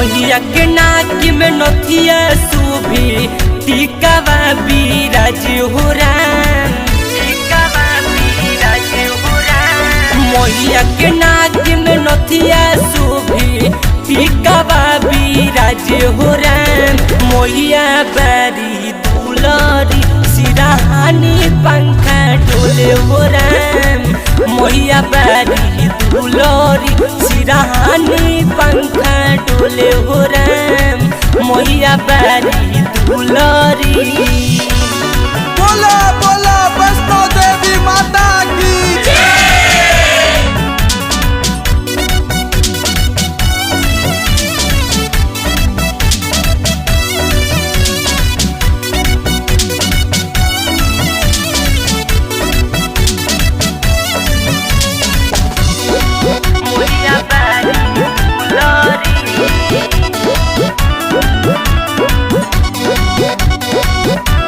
मोहिया के नाक में नथिया शोभे टिकावा बिराज हो राम। टिकावा बिराज हो राम। मोहिया के नाक में नथिया शोभे टिकावा बिराज हो राम। मोहिया बारी दुलरी सिराहानी पंखा डोले हो राम। मोहिया बारी दुलरी सिराहानी पंखा डोले हो राम। मोहिया बारी दुलरी। बोला बोला वैष्णो देवी माता की। मोहिया बारी दुलरी।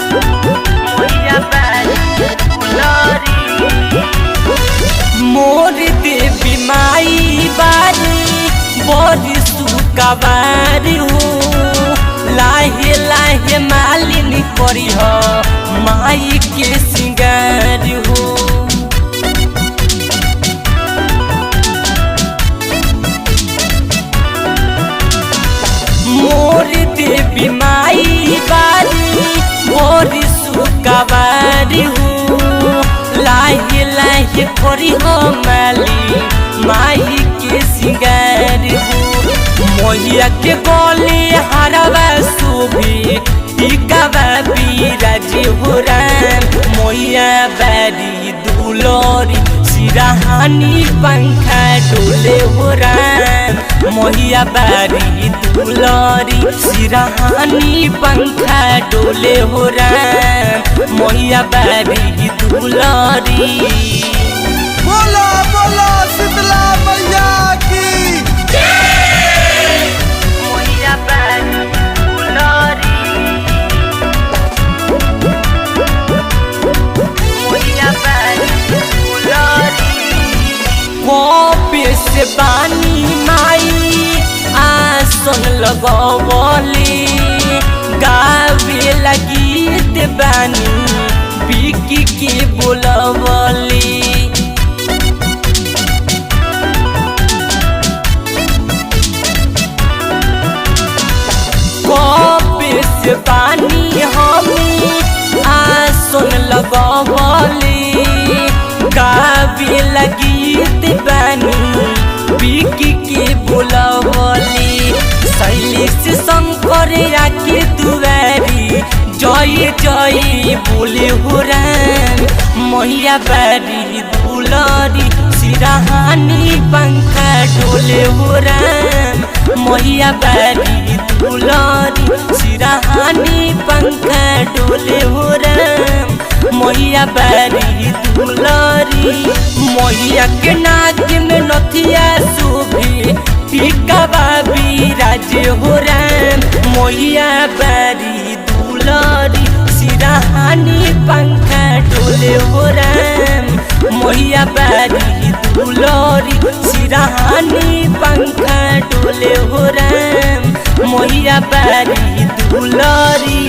मोहिया बारी दुलरी। मोर देवी माई बारी बड़ी सुकवारी हो। लाहे लाहे मालिनी करी हो माई के सिंगार हो। मोर देवी माई बारी मोर सुकवारी हो। लाहे लाहे करी हो माली माई के सिंगार हो। मोहिया के गले हरवा शोभे टिकावा बिराज हो राम। मोहिया बारी दुलरी सिराहानी पंखा डोले हो राम। मोहिया बारी दुलरी सिराहानी पंखा डोले हो राम। मोहिया बारी दुलरी। बोला बोला शीतला मैया की। मोहिया बारी दुलरी। मोहिया बारी दुलरी। कॉपे से बानी माई आसन लगवली गावे गीत बानी बिकी के बोलवली। कॉपे से बानी हमी आसन लगवली गावे गीत बानी बिकी के बोलवली। शैलेश शंकर के दुआरी जय जय बोले हो राम। मोहिया बारी दुलरी सिराहानी पंखा डोले हो राम। मोहिया बारी दुलरी सिराहानी पंखा डोले हो राम। मोहिया बारी दुलरी। मोहिया के नाक में नथिया शोभे टिकावा बिराज हो राम। मोहिया बारी दुलरी सिराहानी पंखा डोले हो राम। मोहिया बारी दुलरी सिराहानी पंखा डोले हो राम। मोहिया बारी दुलरी।